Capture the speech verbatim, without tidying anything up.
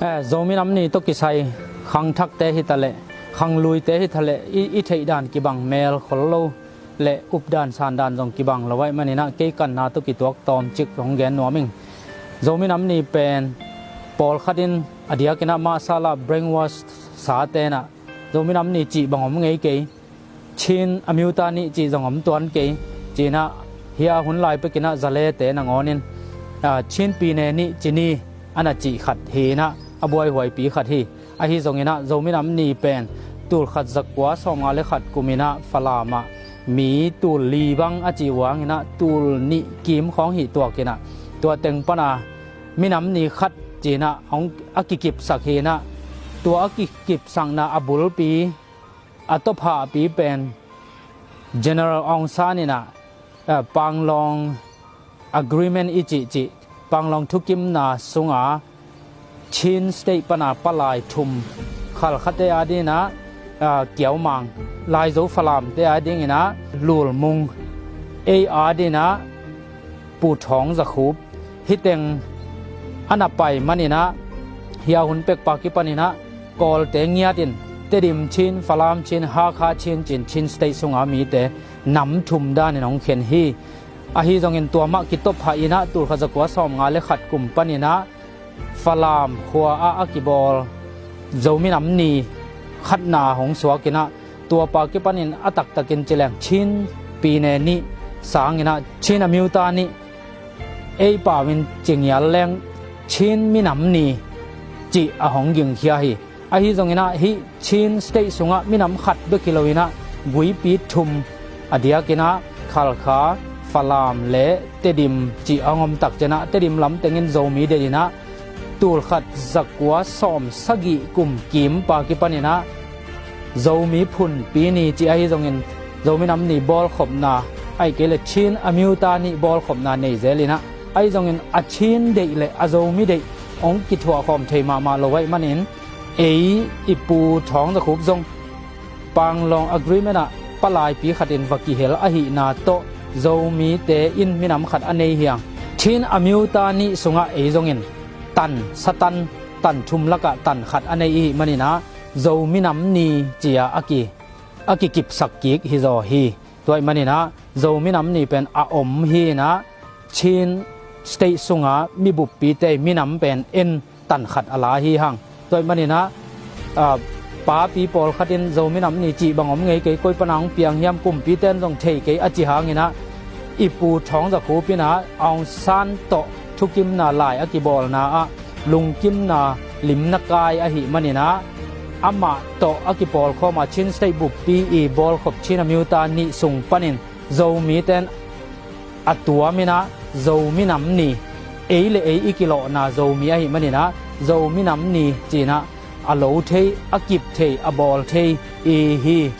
Eh, Zomi Nam Ni tawh kisai khangthakte hi taleh, khangluite hi taleh, i, i theih dan kibang, mel khol lo le updan sandan zong kibang lo ahih maninah, kei kanna tawh kituak tawmcik hong gen nuam ing. Zomi Nam Ni pen pawlkhat in a diakinah masala brainwash sa tenah Zomi Nam Ni cih bang om ngei kei, Chin Amyotha Ni cih zong om tuan kei, cinah hia hun lai pekinah zalete nangawnin, ah, Chin Pyine Ni ci ni a na cih khat hinah a buaihuaipi khat hi. Ahi zonginah Zomi Nam Ni pen tulkhat zakua sawmnga le khat kuminah Falamah mi tul li bang a cih uh hanginah tul nih kim khawng hih tuakinah tua teng pana minam ni khat cinah hong a kikipsak hinah, tua a kikipsakna a bulpi, a tawphahpi pen General Aung San inah, eh, Panglong Agreement i cihcih, Panglong thukimna sunga Chin State pana palai thum, Khalkhate adinginah, ah, Kiaumang, Laizo Falamte adinginah Lulmung, ei adinginah Pu Thawng Za Khup, hih teng a na pai maninah, hia hun pekpa kipaninah Kawlte ngiatin Tedim Chin, Falam Chin, Hakha Chin cin Chin State sunga mite nam thum danin hong khen hi. Ahi zongin tua mah kitawphah inah tulkhat zakua sawmnga le khat kum paninah Falam khua ah a kibawl Zomi Nam Ni khatna hong suakinah, tuapa kipanin a taktakin ci leng Chin Pyine Ni sanginah Chin Amyotha Ni, ei pau in ci ngial leng Chin Minam Ni cih a hong gingkhia hi. Ahi zonginah hih Chin State sungah minam khat bek hi loinah guipi thum, a diakinah Khalkha, Falam le Tedim cih a hong om takcianah, Tedim lam tengin Zomi deih inah tulkhat zakua sawmsagih kum kimpa kipaninah Zomi Phunpi Ni cih ahi zongin Zomi Nam Ni bawlkhopna, ahih kei le Chin Amyotha Ni bawlkhopna nei zelinah, ahi zongin a Chin deih le a Zomi deih hong kithuahkhawm thei mahmah lo ahih manin, ei i Pu Thawng Za Khup zong Panglong Agreement ah palaipi khatin va kihel ahihna tawh Zomite in minam khat a nei hiang. Chin Amyotha Ni sungah ei zongin tan, satan, tan thum lakah tan khat a nei ihih maninah Zomi Nam Ni ci-a a ki, a kikipsak kik hizaw hi. Tua ahih maninah Zomi Nam Ni pen a om hinah Chin State sunga mibuppite minam pen en tan khat a la hi hang. Tua ahih maninah, ah, papi pawlkhat in Zomi Nam Ni cih bang om ngei kei, koi pana hong piang hiam, kumpite in zong thei kei a ci hanginah, i Pu Thawng Za Khup inah Aung San tawh thukimna lai a kibawlna ah lungkimna limna kai ahih maninah, amah tawh a kipawlkhawma Chin State buppi i bawlkhop Chin Amyotha Ni sung panin Zomite in a tuaminah Zomi Nam Ni, ei le ei i kilawhna Zomi ahih maninah Zomi Nam Ni cinah a lo thei, a kip thei, a bawl thei i hi.